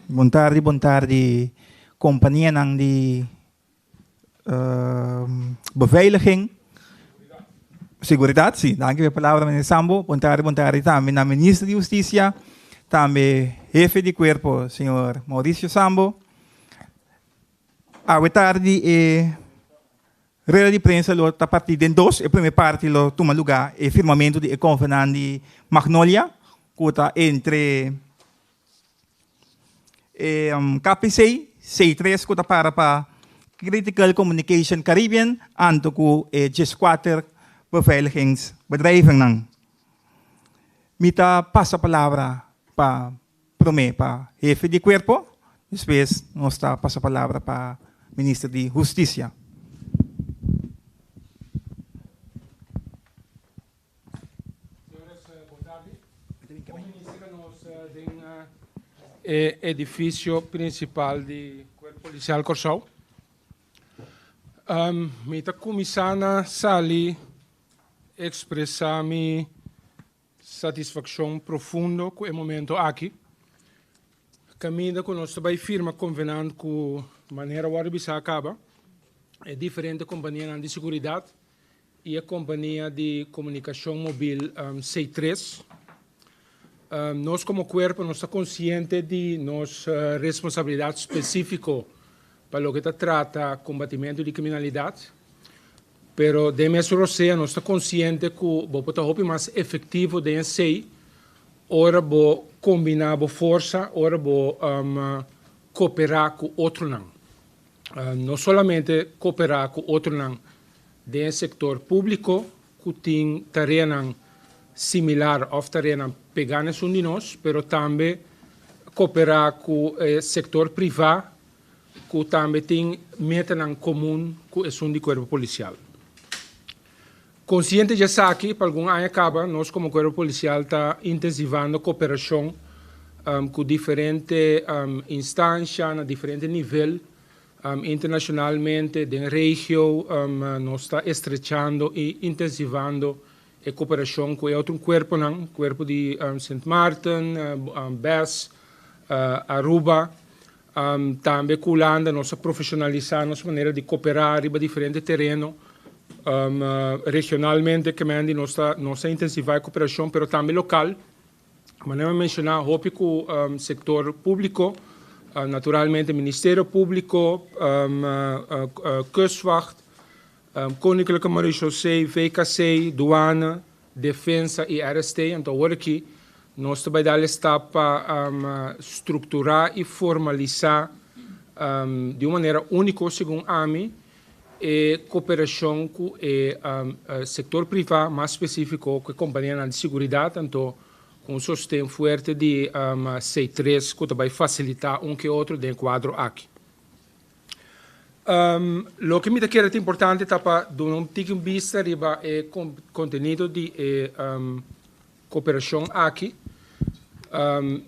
Bon tardi, bon tardi kompanianan di beveiliging. Seguridat, si. Danki pa e palabra, meneer Sambo. Bon tardi, bon tardi tambe na Minister di Hustisia, tambe Hefe di Kuerpo, señor Mauricio Sambo. Awe tardi e rueda di prensa lo ta partí den dos. E promé parti lo tuma lugá e firmamentu di e konvenant di Magnolia, ku ta entre e KPC, C3 ku ta para pa Critical Communication Caribbean, anto ku e dieskuater beveiligingsbedrijvennan. Mi ta pasa palabra pa promé pa hefe di kuerpo, despues nos ta pasa palabra pa Minister di Hustisia. Señores, bon tardi. Bon minister nos den e edificio principal di Cuerpo Policial Corsou. Mi ta cuminsa na sali expresa mi satisfaccion profundo cu e momento aki. Caminda cu nos ta bay firma convenant cu manera wordo bisa caba e diferente companianan di seguridad i e kompania di komunikashon mobil C tres. Nos komo kuerpo nos ta konsiente di nos responsabilidat spesífiko pa loke ta trata kombatimentu di kriminalidat, pero den mes rosea nos ta konsiente ku bo por ta hopi mas efektivo den esei ora bo kombiná bo forsa, ora bo koperá ku otronan. No solamente koperá ku otronan den e sektor públiko ku tin tareanan similar òf tareanan pegá na esun di nos, pero tambe koperá ku e sektor privá ku tambe tin metanan komun ku esun di Kuerpo Polisial. Konsiente di esaki, pa algun aña kaba nos komo Kuerpo Polisial ta intensivando koperashon ku diferente instansha na diferente nivel internashonalmente, den regio nos ta estrechando i intensivando e koperashon ku e otro kuerponan, kuerpo di Sint Maarten, bes, Aruba, Tambe ku Hulanda nos a profeshonalisá nos manera di koperá riba diferente tereno. Regionalmente kemendi nos ta nos a intensivá e koperashon pero tambe lokal. Manera mi a menshoná hopi ku sektor públiko, naturalmente Ministerio Públiko, Kustwacht, Koninklijke Marechaussee, VKC, Douane, Defensa i RST. Anto awor aki nos ta bai dal e stap pa strukturá i formalisá di un manera úniko segun ami e koperashon ku e sektor privá, mas spesífiko ku e kompanianan di seguridat, anto ku un sosten fuerte di C tres ku ta bai fasilitá un ke otro den e kuadro aki. Loke mi ta kere ta importante ta pa duna un tiki un bista riba e kontenido di e koperashon aki.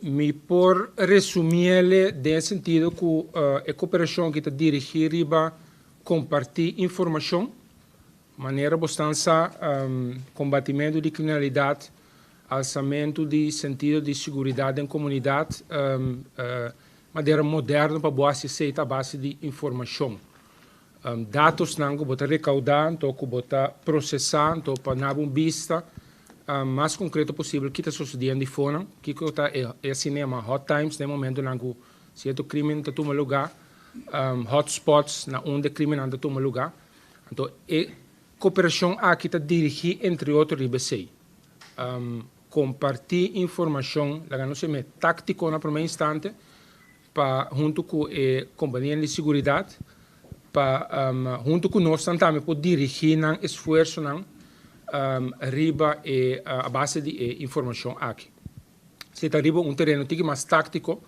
Mi por resumiele den e sentido ku e koperashon aki ta dirigí riba kompartí informashon. Manera bo stan sa, kombatimentu di kriminalidat, alsamentu di sentido di siguridat den komunidat, Manera moderno pa bo hasi esei ta a base di informashon. Datosnan ku bo ta rekaudá anto ku bo ta prosesá anto pa naba un bista mas konkreto posibel ki ta sosodiendo di fonan, kiko ta e asina yama hot times den momentonan ku sierto krimen ta tuma lugá, hot spots na unda e krimennan ta tuma lugá. Anto e koperashon aki ta dirigí entre otro riba esei. Kompartí informashon, laga nos yam'é táktiko na promé instante, pa huntu ku e kompanianan di siguridat, pa huntu ku nos nan tambe por dirigí nan esfuersonan riba e a base di e informashon aki. Si ta riba un tereno tiki mas táktiko,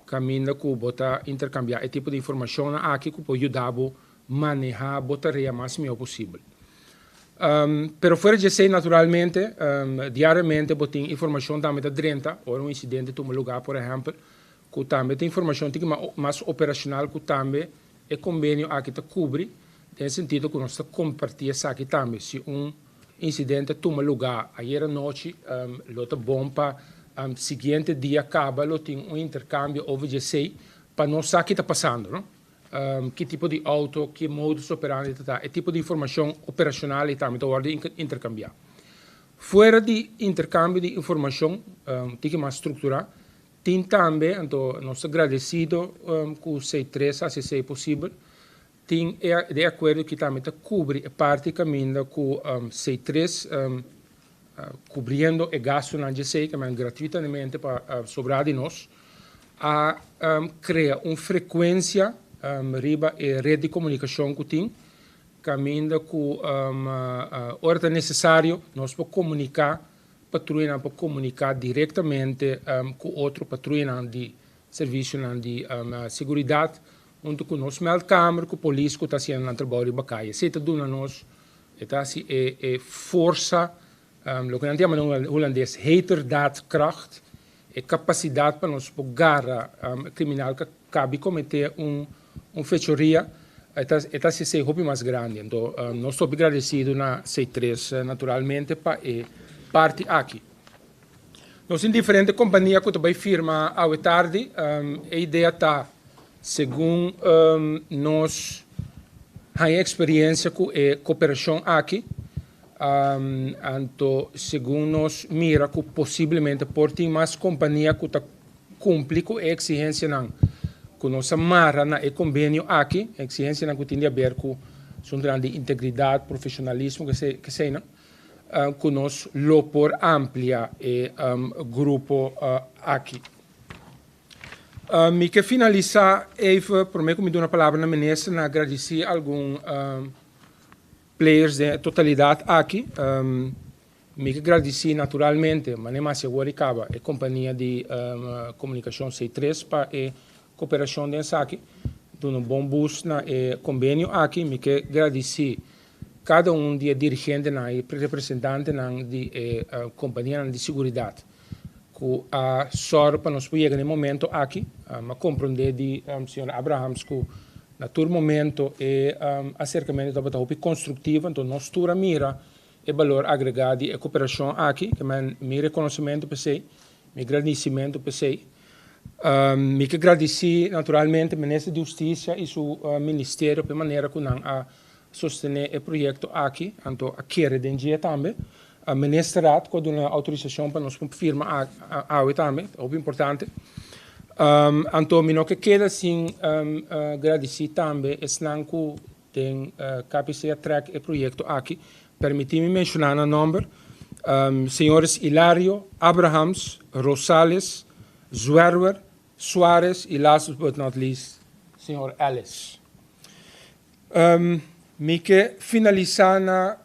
kaminda ku bo ta interkambiá e tipo di informashonnan aki ku por yuda bo manehá bo tarea mas mihó posibel. Pero fuera di esei naturalmente diariamente bo tin informashon tambe ta drenta ora un insidente tuma lugá por ehèmpel ku tambe ta informashon tin mas operashonal ku tambe e kombenio aki ta kubri den e sentido ku nos ta kompartí esaki tambe si un insidente tuma lugá ayer anochi lo ta bon pa. Siguiente dia kaba lo tin un interkambio over di esei pa nos sa ki ta pasando, no? Ki tipo di outo, ki modus operandi ta ta, e tipo di informashon operashonal ei tambe ta wòrdu interkambiá. Fuera di interkambio di informashon un tiki mas strukturá, tin tambe, anto nos ta gradesido ku C tres a hasi esei posibel, tin e de akuerdo ki tambe ta kubri e parti kaminda ku C tres kubriendo e gastunan dje esei, ke men gratuitamente pa sobrá di nos, a krea un frekuensia riba e ret di komunikashon ku tin, Kaminda ku ora ta nesesario nos por komuniká, patruyanan por komuniká direktamente ku otro patruyanan di servisionan di seguridat huntu ku nos meldkamer ku polis ku ta hasiendo nan trabou riba kaya. Esei ta duna nos, e ta hasi e forsa, loke nan ta yama na hulandes heterdaadkracht, e kapasidat pa nos por gara kriminal ku a kabi kometé un fechoria, e ta e ta hasi esei hopi mas grandi. Anto nos ta hopi gradesido na C tres naturalmente pa e parti aki. Nos tin diferente kompania ku ta bai firma awe tardi. E idea ta segun nos haña eksperiensia ku e koperashon aki, Anto segun nos mira ku posiblemente por tin mas kompania ku ta kumpli ku e eksigensianan ku nos a mara na e kombenio aki, eksigensianan ku tin di aber ku asuntunan di integridat, profeshonalismo, keseinan, ku nos lo por amplia e grupo aki. Mi ke finalisá even, promé ku mi duna palabra na minister, na gradisí algun Players den e totalidat aki. Mi ke gradisí naturalmente, manera mi a hasi awor i kaba, e kompania di komunikashon C tres pa e koperashon den esaki. Duna un bon boost na e kombenio aki. Mi ke gradisí kada un di e dirigentenan i representantenan di e kompanianan di seguridat ku a sòru pa nos por yega na e momento aki. Mi a komprondé di señor Abrahams ku Na tur momento e aserkamentu tabata hopi konstruktivo, anto nos tur a mira e balor agregá di e koperashon aki. Ke men mi rekonosementu p'esei, mi gradisimentu p'esei. Mi ke gradisí naturalmente Minister di Hustisia i su ministerio p'e manera ku nan a sostené e proyekto aki, anto a kere den dje tambe. Ministerraad ku a duna outorisashon pa nos por firma awe tambe, ta hopi importante. Anto mi no ke keda sin gradisí tambe esnan ku den KPC a trèk e proyekto aki. Permití mi menshoná nan nòmber, señores Hilario, Abrahams, Rosales, Zwerwer, Suarez i last but not least señor Ellis. Mi ke finalisá na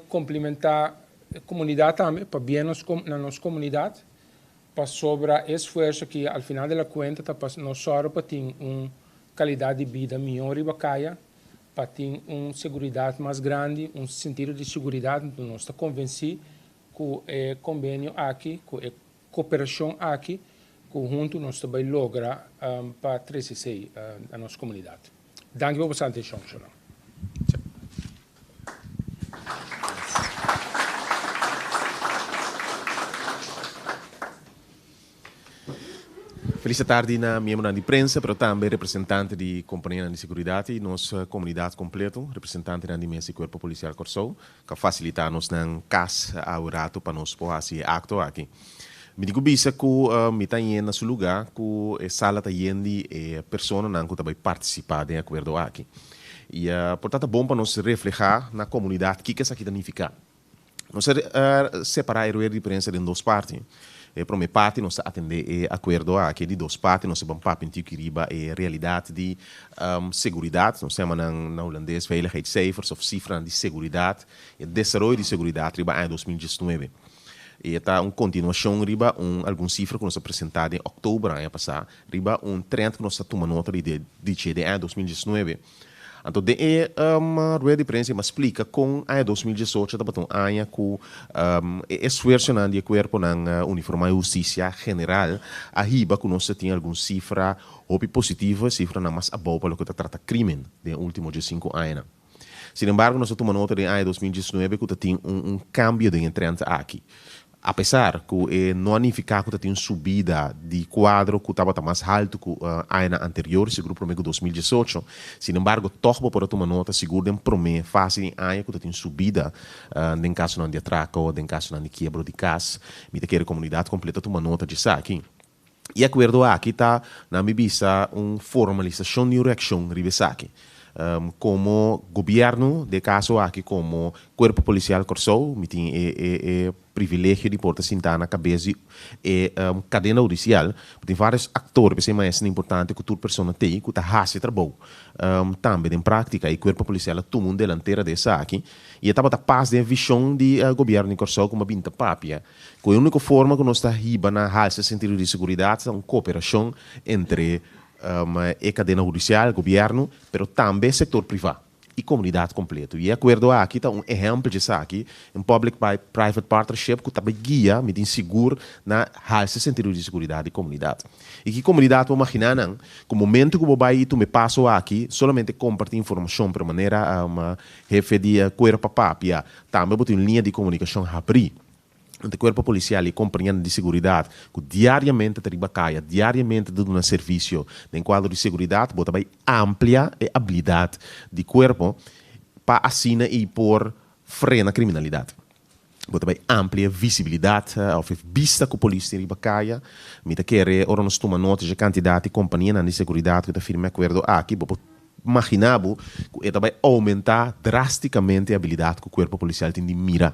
Komplimentá e komunidat tambe, pabia nos na nos komunidat, pasobra e esfuerso aki al final de la kuenta ta pa nos sòru pa tin un kalidat di bida mihó riba kaya, pa tin un seguridat mas grandi, un sentido di seguridat. Enton nos ta konvensí ku e kombenio aki, ku e koperashon aki, ku huntu nos ta bai logra pa trese esei na nos komunidat. Danki pa boso atenshon, shornan. Felis tardi na miembronan di prensa, pero tambe representante di kompanianan di seguridat i nos komunidat kompleto, representantenan di mes di Kuerpo Polisial Kòrsou, ku a fasilitá nos nan kas awe ratu pa nos por hasi e akto aki. Mi tin ku bisa ku mi ta yen na su lugá ku e sala ta yen di e personanan ku ta bai partisipá den e akuerdo aki. I por ta ta bon pa nos reflehá na komunidat kiko esaki ta nifiká. Nos a separá e rueda di prensa den dos parti. E promé parti nos ta atendé e akuerdo aki, e di dos parti nos ta ban papia un riba e realidat di seguridat, nos ta yama nan na hulandes veiligheidscijfers òf sifranan di seguridat, e desaroyo di seguridat riba aña 2019. E ta un kontinuashon riba un algun sifra ku nos a presentá den òktober aña pasá riba un trend ku nos ta tuma nota di di dje den aña 2019. Anto den e rueda di prensa e mas splika kon aña 2018 tabata un aña ku e esfuersonan di e kuerponan uniformá i hustisia general a hiba ku nos ta tin algun sifra hopi positivo, e sifranan mas abou pa loke ta trata krimen den e ultimo diesinku añanan. Sin embargo, nos a tuma nota den aña 2019 ku ta tin un un kambio den e trend aki. Apesar ku e no a nifiká ku ta tin un subida di kuadro ku tabata mas haltu ku añanan anterior, sigur promé ku 2018. Sinembargo, tòg bo por a tuma nota sigur den promé fase di aña ku ta tin subida den kasonan di atrako, den kasonan di kiebro di kas. Mi ta kere komunidat kompleto a tuma nota di esaki. E akuerdo aki ta, na mi bisa, un formalisashon di un reakshon riba esaki. Komo gobièrnu, den e kaso aki komo Kuerpo Polisial Kòrsou, mi tin e e e privilegio di por ta sintá na kabes di e kadena hudisial. Bo tin vários aktor, p'esei mas esnan importante ku tur persona t'ei ku ta hasi e trabou. Tambe den práktika e Kuerpo Polisial a tuma un delantera den esaki i e tabata pas den e vishon di gobièrnu di Kòrsou ku mi a bin ta papia. Ku e úniko forma ku nos ta hiba na halsa e sentido di seguridat ta un kooperashon entre e kadena hudisial, gobièrnu, pero tambe sektor privá i komunidat kompleto. I e akuerdo aki ta un ehèmpel di esaki, un public private partnership ku ta bai guia, mi tin sigur, na halsa e sentido di seguridat di komunidat. I ki komunidat bo maginá nan ku momentu ku bo bai i tuma e paso aki, solamente kompartí informashon, pero manera hefe di kuerpo a papia, tambe bo tin un liña di komunikashon habrí entre kuerpo polisial i kompanianan di seguridat ku diariamente ta riba kaya, diariamente ta duna servisio den kuadro di seguridat, bo ta bai amplia e abilidat di kuerpo pa asina i por frena kriminalidat. Bo ta bai amplia e visibilidat òf e bista ku polis tin riba kaya. Mi ta kere ora nos tuma nota dje kantidat di kompanianan di seguridat ku ta firma e akuerdo aki, bo por maginá bo ku e ta bai oumentá drástikamente e abilidat ku kuerpo polisial tin di mira.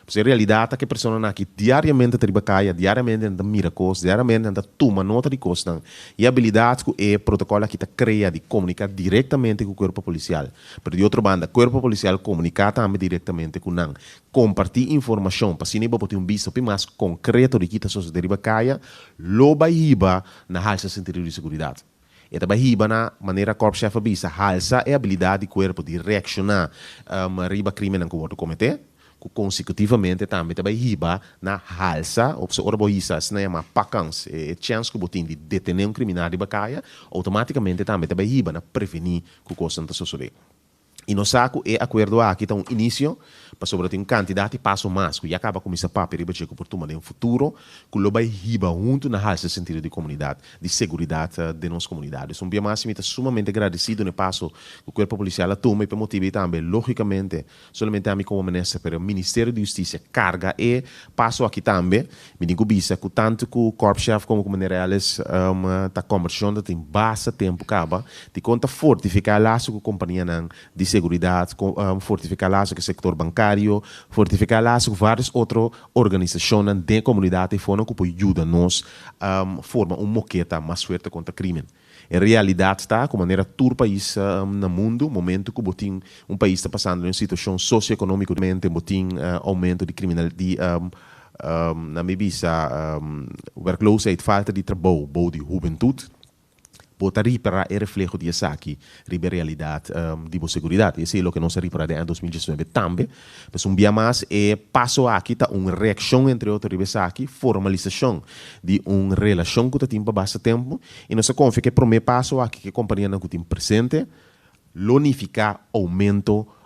Pues e realidat ta ku e personanan aki diariamente ta riba kaya, diariamente nan ta mira kos, diariamente nan ta tuma nota di kosnan. E abilidat ku e protokòl aki ta krea di komuniká direktamente ku kuerpo polisial, pero di otro banda kuerpo polisial komuniká tambe direktamente ku nan, kompartí informashon pa asina bo por tin un bista hopi mas konkreto di ki ta sosodé riba kaya, lo bai hiba na halsa sentido di seguridat. E ta bai hiba na, manera Korpschef a bisa, halsa e abilidat di kuerpo di reakshoná riba krimennan ku wòrdu kometé, ku konsekutivamente tambe ta bai hiba na halsa, òf ora bo hisa asina yamá pakans, e chèns ku bo tin di detené un kriminal riba kaya, outomátikamente tambe ta bai hiba na prevení ku kosnan ta sosodé. I nos sa ku e akuerdo aki ta un inisio, pasobra tin un kantidat di paso mas ku ya kaba kuminsá papia riba dje ku por tuma den futuro, ku lo bai hiba huntu na halsa e sentido di komunidat, di seguridat den nos komunidat. Dus un bia mas mi ta sumamente gradesido na e paso ku Kuerpo Polisial a tuma i pa e motibu ei tambe, lógikamente, Solamente ami komo minister, pero Ministerio di Hustisia karga e paso aki tambe. Mi tin ku bisa ku tantu ku Korpschef komo ku Meneer Ellis ta kombersashon ta tin basta tempu kaba di kon ta fortifiká laso ku kompanianan di seguridat, fortifiká laso ku e sektor bankario, fortifiká laso ku vários otro organisashonnan den e komunidat ei fonan ku por yuda nos forma un moketa mas fuerte kontra krimen. E realidat ta ku manera tur pais na mundu, momentu ku bo tin un pais ta pasando den un situashon sosioekonomiko mente bo tin oumento di kriminal di nan mi bisa werkloosheid, falta di trabou bou di hubentut, bo ta ripara e refleho di esaki riba e realidat di bo seguridat. I esei loke nos a ripara den aña 2019 tambe. Pues un bia mas e paso aki ta un reakshon entre otro riba esaki, formalisashon di un relashon ku ta tin pa basta tempu i nos ta konfia ku e promé paso aki ku e kompanianan ku tin presente lo nifiká oumento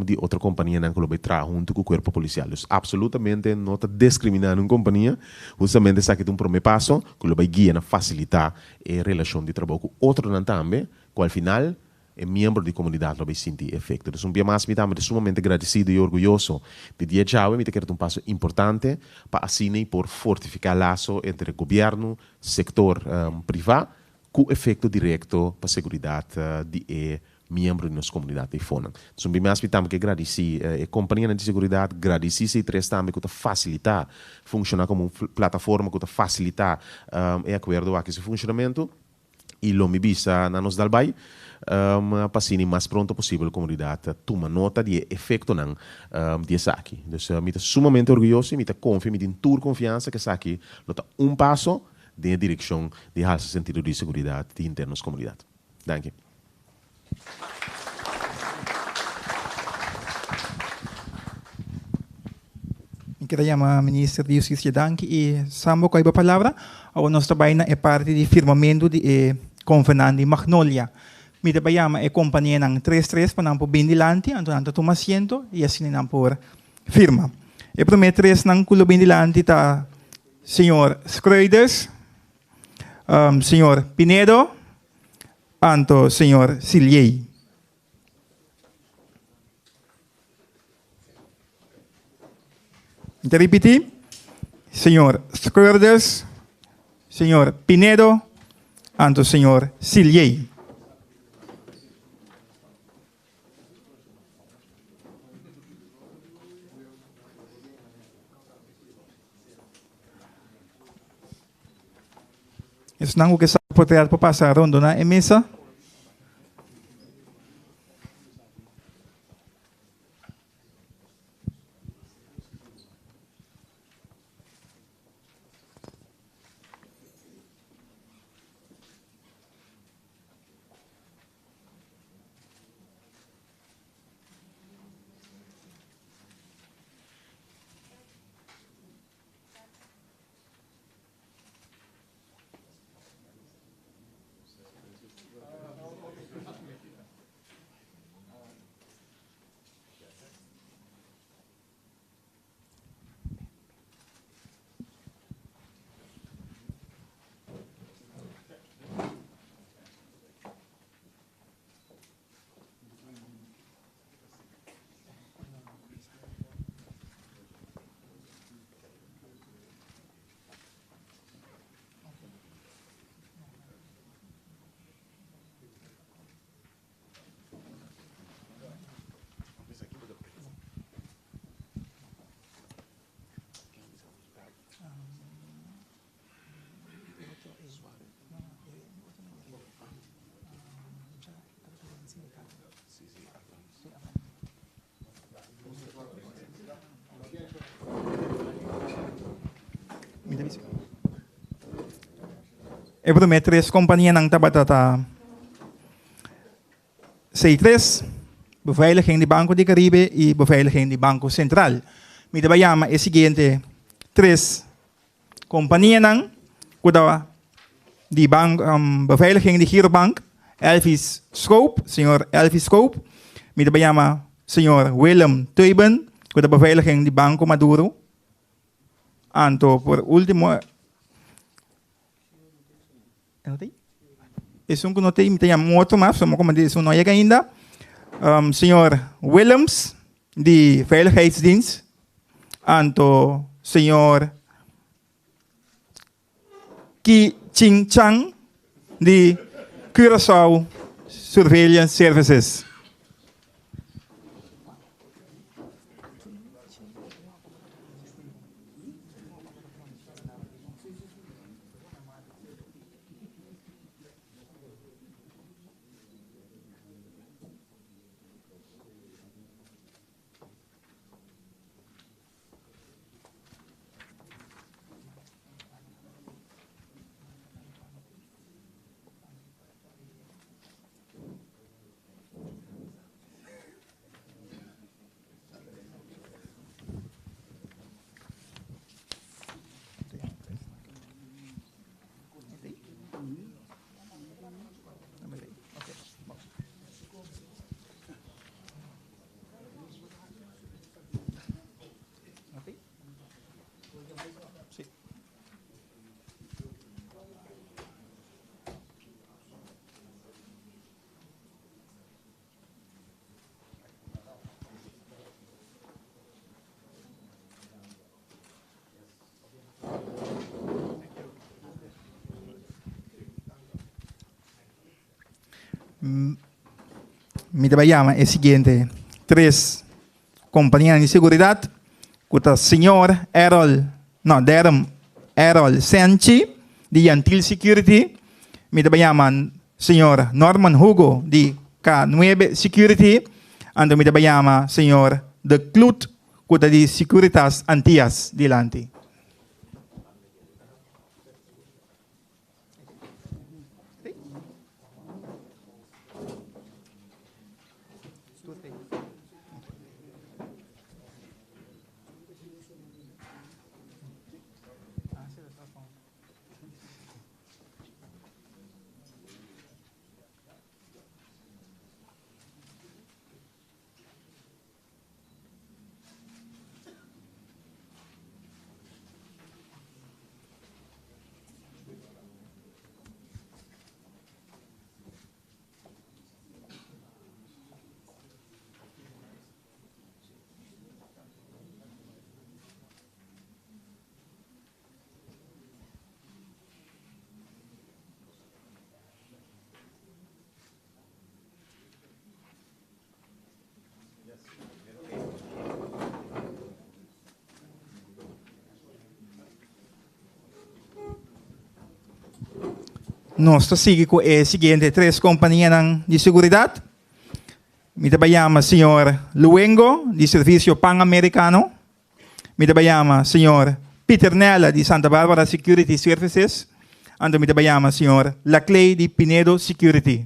di otro kompanianan ku lo bai traha huntu ku kuerpo polisial. Dus apsolutamente no ta deskriminá nun kompania, hustamente esaki ta un promé paso ku lo bai guia na fasilitá e relashon di trabou ku otronan tambe ku al final E miembro di komunidat lo bay sinti e efekto. Dus un bia mas mi tambe ta sumamente gradesido i orguyoso di dia djawe. Mi ta kere ta un paso importante pa asina i por fortifiká laso entre gobièrnu, sektor privá ku efekto direkto pa seguridat di e miembro di nos komunidat eifonan. Dus un bia mas mi tambe ke gradisí e kompanianan di seguridat, gradisí C tres tambe ku ta fasilitá funshoná komo un plataforma ku ta fasilitá e akuerdo aki su funshonamentu. I lo mi bisa na nos dal bai pa asina mas pronto posibel komunidat tuma nota di e efektonan di esaki. Dus mi ta sumamente orguyoso i mi ta konfia, mi tin tur konfiansa ku esaki lo ta un paso den e direkshon di halsa sentido di seguridat di henter nos komunidat. Danki. Mi keda yama Minister di Hustisia danki i Sambo ku a hiba palabra. Awor nos ta bai na e parti di firmamentu di e Konvenant di Magnolia. Mi ta bai yama e kompanianan tres tres pa nan por bin dilanti, anto nan ta tuma asiento i asina nan por firma. E promé tresnan ku lo bin dilanti ta señor Schreuders, señor Pinedo anto señor Siliey. Mi ta ripití, señor Schreuders, señor Pinedo anto señor Siliey. Esnan ku ke sa potret por pasa rondona e mesa. E promé tres kompanianan tabata ta C tres, Beveiliging di Banco di Caribe i Beveiliging di Banco Central. Mi ta bai yama e siguiente tres kompanianan ku ta di bank Beveiliging di Girobank, Elvis Schoop, señor Elvis Schoop. Mi ta bai yama señor Willem Teuben ku ta Beveiliging di Banco Maduro. Anto por ultimo Esun ku no tei, mi ta yama un otro mas, pasobra mi komo esun no a yega ainda. Señor Willems di Veiligheidsdienst, anto señor Ki Ching Chang di Curaçao Surveillance Services. Mi ta bai yama e siguiente tres kompanianan di seguridat ku ta señor Errol, no, Derm Errol Senchi di Yantil Security, mi ta bai yama señor Norman Hugo di K nuebe Security, anto mi ta bai yama señor De Kloet ku ta di Securitas Antias dilanti. Nos ta sigui ku e siguiente tres kompanianan di seguridat. Mi ta bai yama señor Luengo di Servisio Pan Amerikano. Mi ta bai yama señor Peter Nella di Santa Barbara Security Services. Anto mi ta bai yama señor Laclay di Pinedo Security.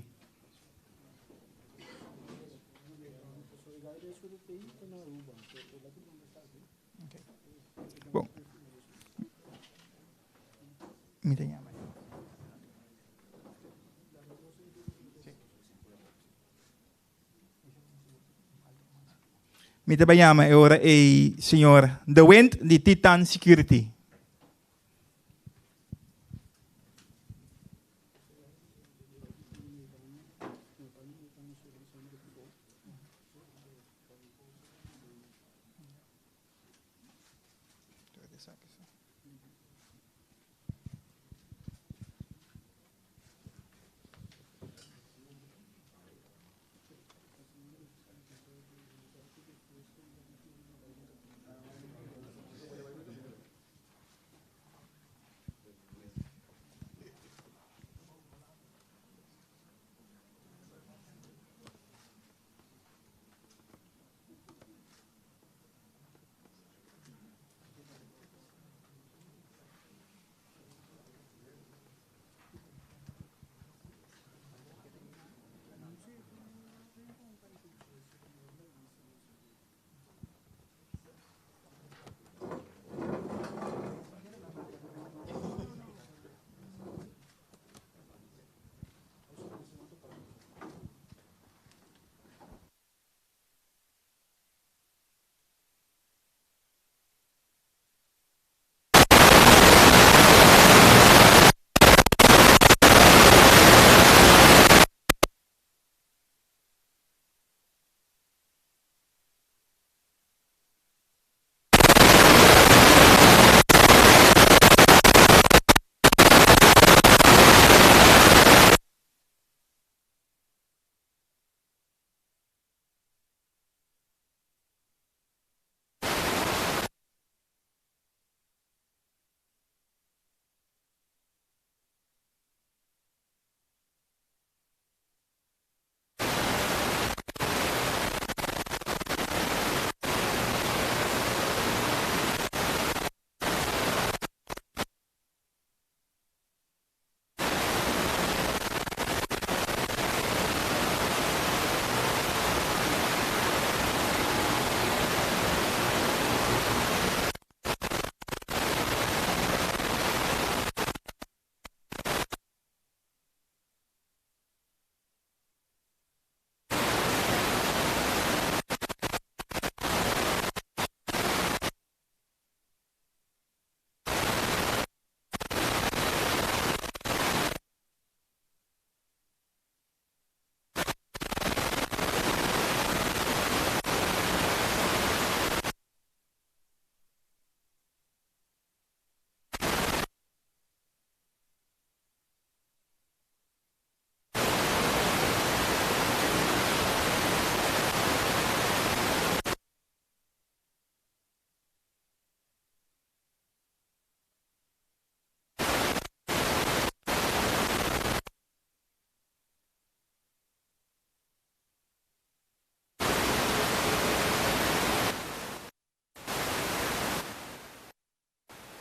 Bon. Mi ta yama. Mi ta bai yama e ora ei señor De Wind di Titan Security.